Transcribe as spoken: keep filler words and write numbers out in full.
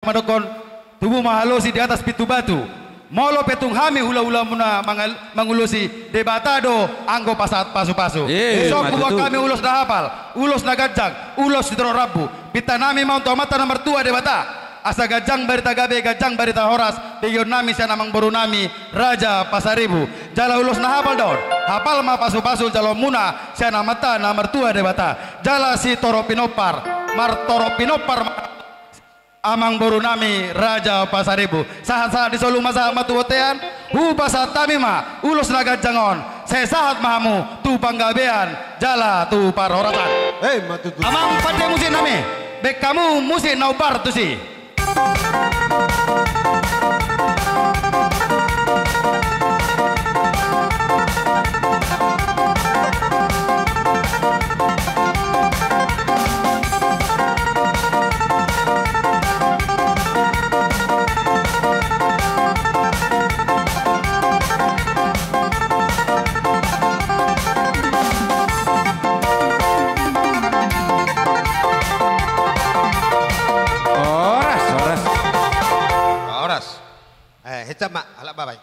mandokkon, tubu ma halosi di atas pintu batu. Molo pe tung hami hulahulamuna mangal-, mangulosi, Debata do anggo pasahat pasupasu. Eh, songon ma tutu. Hami ulos na hapal, ulos na ganjang, ulos sitorop rambu. Pintanami ma on tu Amanta na martua Debata. Asa ganjang barita gabe, ganjang barita horas, begeonnami sian amangborunami Raja Pasaribu. Jala ulos na hapal do on, hapal ma pasupasu jaloonmuna sian Amanta na martua Debata. Jala sitorop pinompar, martorop pinompar ma amangborunami Raja Pasaribu. Sahatsahat ni solu ma sahat ma tu bontean. Hupasahat hami ma ulos na ganjang on. Sai sahat ma hamu tu panggabean jala tu parhorasan. Eh, ma tutu. Amang pande musiknami, baen hamu musik na umbar tusi. Horas, horas. Horas. Eh, heca ma, halak babai.